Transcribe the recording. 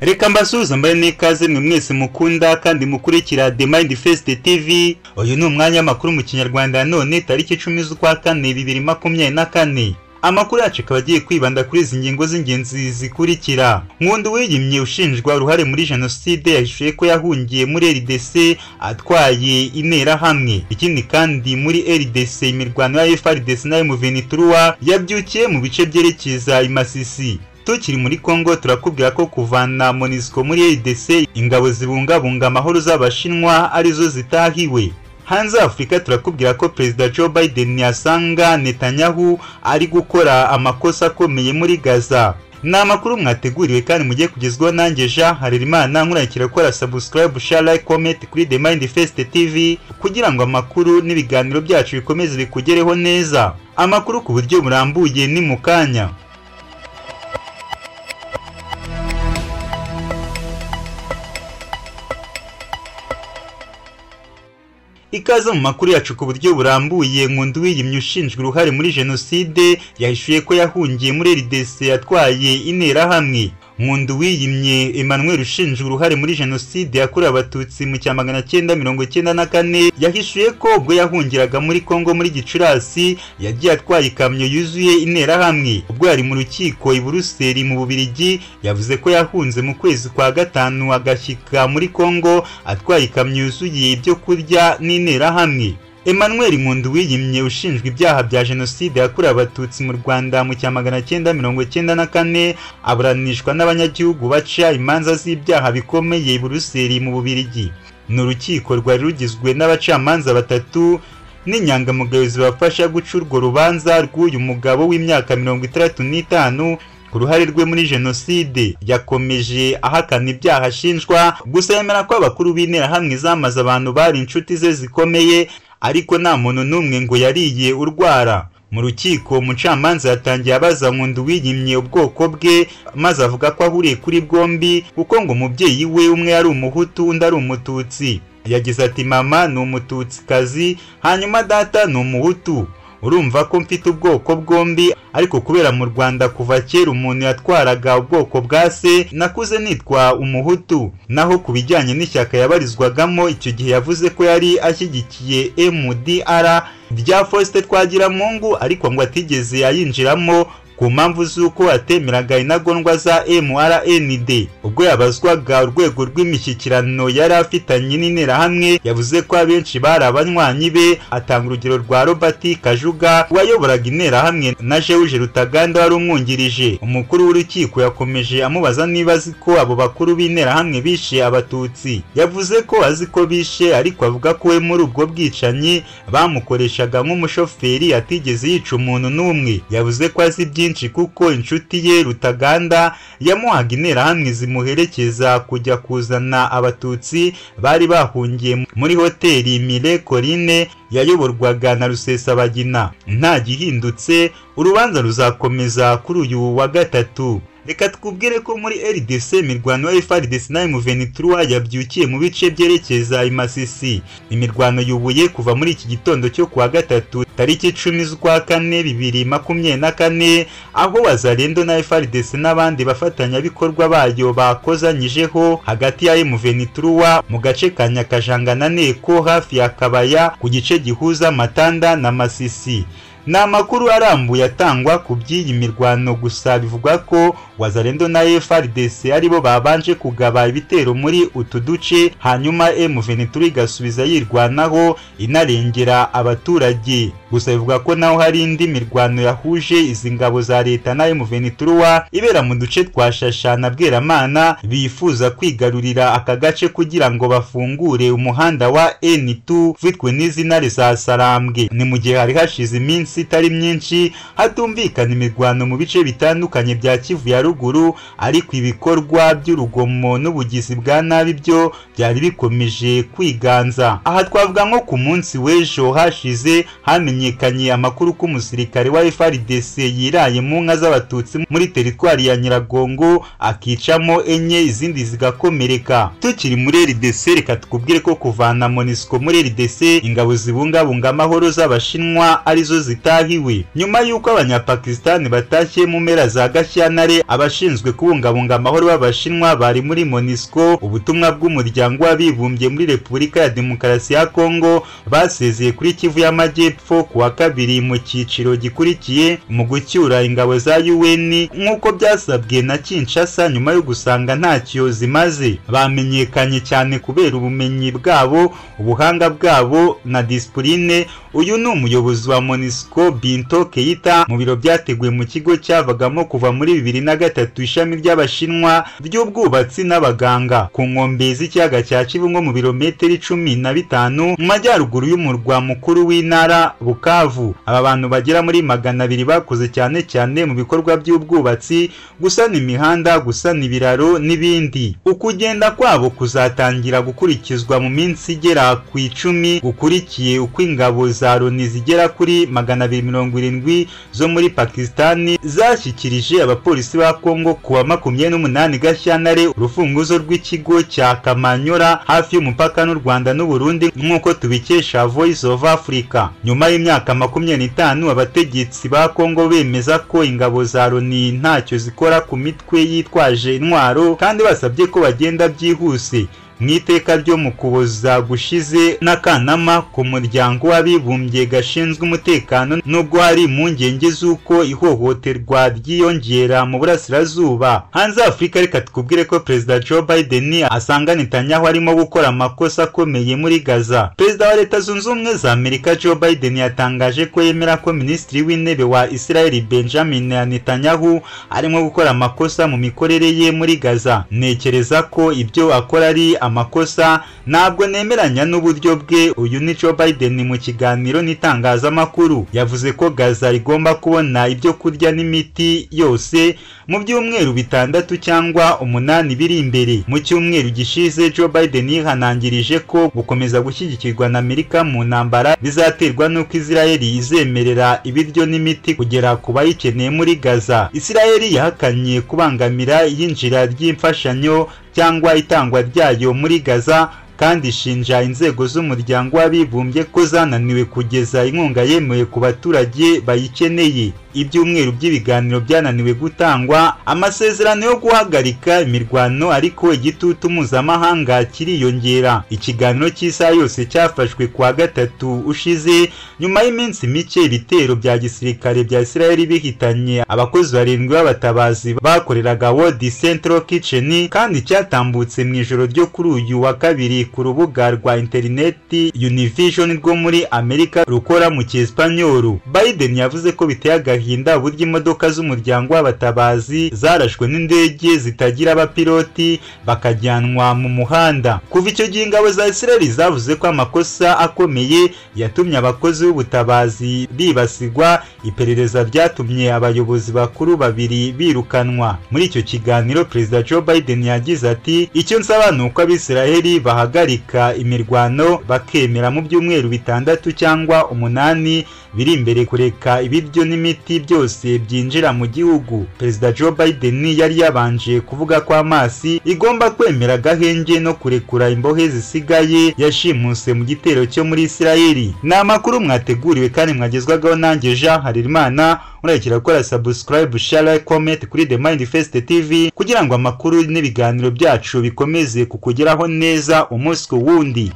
Reka mbasuhuze mbaye n'ikaze mwe mwese mukunda kandi mukurikira The Mind Fest TV. Uyu ni umwanya w'amakuru mu Kinyarwanda none tariki 10 z'ukwa kane 2024. Amakuru yacu akaba agiye kwibanda kuri izi ngingo z'ingenzi zikurikira. Nkundu wiyimye ushinjwa uruhare muri jenoside yahishuye ko yahungiye muri RDC atwaye interahamwe. Ikindi kandi muri RDC imirwano ya FARDC na M23 yabyukiye mu bice byerekeza i Masisi. Tukiri muri Kongo turakubwira ko kuvana MONUSCO muri RDC ingabo zibungabunga amahoro z'Abashinwa arizo zitahiwe. Hanze Afrika turakubwira ko Perezida Joe Biden yasanga Netanyahu ari gukora amakosa akomeye muri Gaza. Ni amakuru mwateguriwe kandi mugiye kugezwaho nanjye Jean Harerimana, nkurikira gukora subscribe, share, like, comment kuri The Mind Fest TV kugira ngo amakuru n'ibiganiro byacu bikomeze bikugereho neza. Amakuru ku buryo burambuye ni mukanya. Ikaze mu makuru yacu ku buryo burambuye. Nkundu wiyimye ushinjwa uruhare muri jenoside yahishuye ko yahungiye muri RDC atwaye interahamwe. Nkundu wiyimye Emmanuel ushinjwa uruhare muri jenoside yakorewe Abatutsi mu cya 1994 yahishuye ko ubwo yahungiraga muri Kongo muri Gicurasi yagiye atwaye ikamyo yuzuye interahamwe. Ubwo yari mu rukiko i Buruseli mu Bubiligi yavuze ko yahunze mu kwezi kwa gatanu agashyika muri Kongo atwaye ikamyo yuzuye ibyo kurya n'interahamwe. Emmanuel Nkundu wiyimye ushinjwa ibyaha bya jenoside yakorewe Abatutsi mu Rwanda mu cya 1994 aburanishwa n'abanyagihugu baca imanza z'ibyaha bikomeye i Buruseli mu Bubiligi. Ni urukiko rwari rugizwe n'abacamanza batatu n'inyangamugayo zibafasha guca urwo rubanza rw'uyu mugabo w'imyaka 65 ku ruhare rwe muri jenoside. Yakomeje ahakana ibyaha ashinjwa, gusa yemera ko abakuru b'interahamwe zamaze abantu bari inshuti ze zikomeye, ariko nta muntu n'umwe ngo yariye urwara. Mu rukiko umucamanza yatangiye abaza Nkundu wiyimye ubwoko bwe, maze avuga ko ahuriye kuri bwombi kuko ngo umubyeyi we umwe yari umuhutu undi ari umututsi. Yagize ati mama ni umututsikazi hanyuma data ni umuhutu, urumva ko mfite ubwoko bwombi, ariko kubera mu Rwanda kuva kera umuntu yatwaraga ubwoko bwa se nakuze nitwa umuhutu. Naho ku bijyanye n'ishyaka yabarizwagamo icyo gihe yavuze ko yari ashyigikiye MDR rya Faustin Twagiramungu, ariko ngo atigeze ayinjiramo ku mpamvu z'uko atemeraga intagondwa za MRND. Ubwo yabazwaga urwego rw'imishyikirano yari afitanye n'interahamwe yavuze ko abenshi bari abanywanyi be, atanga urugero rwa Robert Kajuga wayoboraga interahamwe na George Rutaganda wari umwungirije. Umukuru w'urukiko yakomeje amubaza niba azi ko abo bakuru b'interahamwe bishe Abatutsi. Yavuze ko azi ko bishe, ariko avuga ko we muri ubwo bwicanyi bamukoreshaga nk'umushoferi atigeze yica umuntu n'umwe. Yavuze ko azi byinshi kuko inshuti ye Rutaganda yamuhaga interahamwe zimuherekeza kujya kuzana Abatutsi bari bahungiye muri hoteli Mille Colline yayoborwaga na Rusesabagina. Nta gihindutse, urubanza ruzakomeza kuri uyu wa gatatu. Reka twubwire ko muri RDC imirwano ya FARDC na M23 yabyukiye mu bice byerekeza i Masisi. Imirwano yubuye kuva muri iki gitondo cyo kuwa gatatu tariki 10 z'ukwa kane 2024, aho Wazalendo na FARDC n'abandi bafatanyabikorwa bayo bakozanyijeho hagati ya M23 mu gace ka Nyakajanga na Neko hafi ya Kabaya ku gice gihuza Matanda na Masisi. Ni amakuru arambuye atangwa ku by'iyi mirwano, gusa bivugwa ko Wazalendo na FARDC aribo babanje kugaba ibitero muri utu duce, hanyuma M23 igasubiza yirwanaho inarengera abaturage. Gusa bivugwa ko naho hari indi mirwano yahuje izi ngabo za leta na M23 ibera mu duce twa Shasha na Bweramana, bifuza kwigarurira aka gace kugira ngo bafungure umuhanda wa N2 ufitwe n'izina za Sarambwe. Ni mu gihe hari hashize iminsi itari myinshi hatumvikana imirwano mu bice bitandukanye bya Kivu ya ruguru, ariko ibikorwa by'urugomo n'ubugizi bwa nabi byo byari bikomeje kwiganza. Aha twavuga nko ku munsi w'ejo hashize Hamenyekanye amakuru ko umusirikare wa FARDC yiraye mu nka z'abatutsi muri teritwari ya Nyiragongo akicamo 4 izindi zigakomereka. Tukiri muri RDC, reka tukubwire ko kuvana MONUSCO muri RDC ingabo zibungabunga amahoro z'abashinwa arizo zitahiwe. Nyuma y'uko abanyapakistani batashye mu mpera za Gashyantare, abashinzwe kubungabunga amahoro b'abashinwa bari muri MONUSCO, ubutumwa bw'umuryango w'abibumbye muri Repubulika ya Demokarasi ya Kongo, basezeye kuri Kivu y'Amajyepfo kuwa kabiri mu cyiciro gikurikiye mu gucyura ingabo za UN nk'uko byasabwe na Kinshasa nyuma yo gusanga ntacyo zimaze. Bamenyekanye cyane kubera ubumenyi bwabo, ubuhanga bwabo na disipurine. Uyu ni umuyobozi wa MONUSCO Binto Keita mu biro byateguwe mu kigo cyavagamo kuva muri 2003 ishami ry'abashinwa ry'ubwubatsi n'abaganga ku nkombe z'ikiyaga cya Kivu nko mu birometero 15 mu majyaruguru y'umurwa mukuru w'intara Bukavu. Aba bantu bagera muri 200 bakoze cyane cyane mu bikorwa by'ubwubatsi, gusana imihanda, gusana ibiraro n'ibindi. Ukugenda kwabo kuzatangira gukurikizwa mu minsi igera ku 10 gukurikiye uko ingabo za Loni zigera kuri 270 zo muri Pakistani zashyikirije abapolisi ba Kongo kuwa 28 Gashyantare urufunguzo rw'ikigo cya Kamanyora hafi y'umupaka n'u Rwanda n'u Burundi nk'uko tubikesha Voice of Africa. Nyuma y'imyaka 25 abategetsi ba Kongo bemeza ko ingabo za Loni ntacyo zikora ku mitwe yitwaje intwaro kandi basabye ko bagenda byihuse. Mu iteka ryo mu Kuboza gushize n'akanama ku muryango w'abibumbye gashinzwe umutekano, nubwo hari impungenge z'uko ihohoterwa ryiyongera mu burasirazuba. Hanze Afurika, reka tukubwire ko Perezida Joe Biden asanga Netanyahu arimo gukora amakosa akomeye muri Gaza. Perezida wa Leta Zunze Ubumwe za Amerika Joe Biden yatangaje ko yemera ko Minisitiri w'Intebe wa Israel Benjamin Netanyahu arimo gukora amakosa mu mikorere ye muri Gaza. Ntekereza ko ibyo akora ari amakosa, ntabwo nemeranya n'uburyo bwe. Uyu ni Joe Biden mu kiganiro n'itangazamakuru. Yavuze ko Gaza igomba kubona ibyo kurya n'imiti yose mu byumweru 6 cyangwa 8 biri imbere. Mu cyumweru gishize Joe Biden yihanangirije ko gukomeza gushyigikirwa na Amerika mu ntambara bizaterwa n'uko Israel izemerera ibiryo n'imiti kugera ku bayikeneye muri Gaza. Israel yahakanye kubangamira iyinjira ry'imfashanyo cyangwa itangwa ryayo muri Gaza, kandi ishinja inzego z'umuryango w'abibumbye ko zananiwe kugeza inkunga yemewe ku baturage bayikeneye. Ibyumweru by'ibiganiro byananiwe gutangwa, amasezerano yo guhagarika imirwano, ariko igitutu mpuzamahanga kiriyongera. Ikiganiro cy'isaha yose cyafashwe kuwa gatatu ushize nyuma y'iminsi mike ibitero bya gisirikare bya Israel bihitanye abakozi 7 b'abatabazi bakoreraga World Central Kitchen, kandi cyatambutse mu ijoro ryo kuri uyu wa kabiri ku rubuga rwa interineti Univision rwo muri Amerika rukora mu Cyesipanyolu. Biden yavuze ko biteye agahinda uburyo imodoka z'umuryango w'abatabazi zarashwe n'indege zitagira abapiloti bakajyanwa mu muhanda. Kuva icyo gihe ingabo za Israel zavuze ko amakosa akomeye yatumye abakozi b'ubutabazi bibasirwa. Iperereza ryatumye abayobozi bakuru 2 birukanwa. Muri icyo kiganiro Perezida Joe Biden yagize ati: "Icyo nsaba ni uko Abisiraheli bahagarika imirwano bakemera mu byumweru 6 cyangwa 8 biri imbere kureka ibiryo n'imiti byose byinjira mu gihugu." Perezida Joe Biden yari yabanje kuvuga ko Hamas igomba kwemera agahenge no kurekura imbohe zisigaye yashimuse mu gitero cyo muri Israel. Ni amakuru mwateguriwe kandi mwagezwagaho nanjye Jean Harerimana. Murayikira gukora subscribe, share, comment kuri The Mind Fest TV kugira ngo amakuru n'ibiganiro byacu bikomeze kukugeraho neza umunsi ku wundi.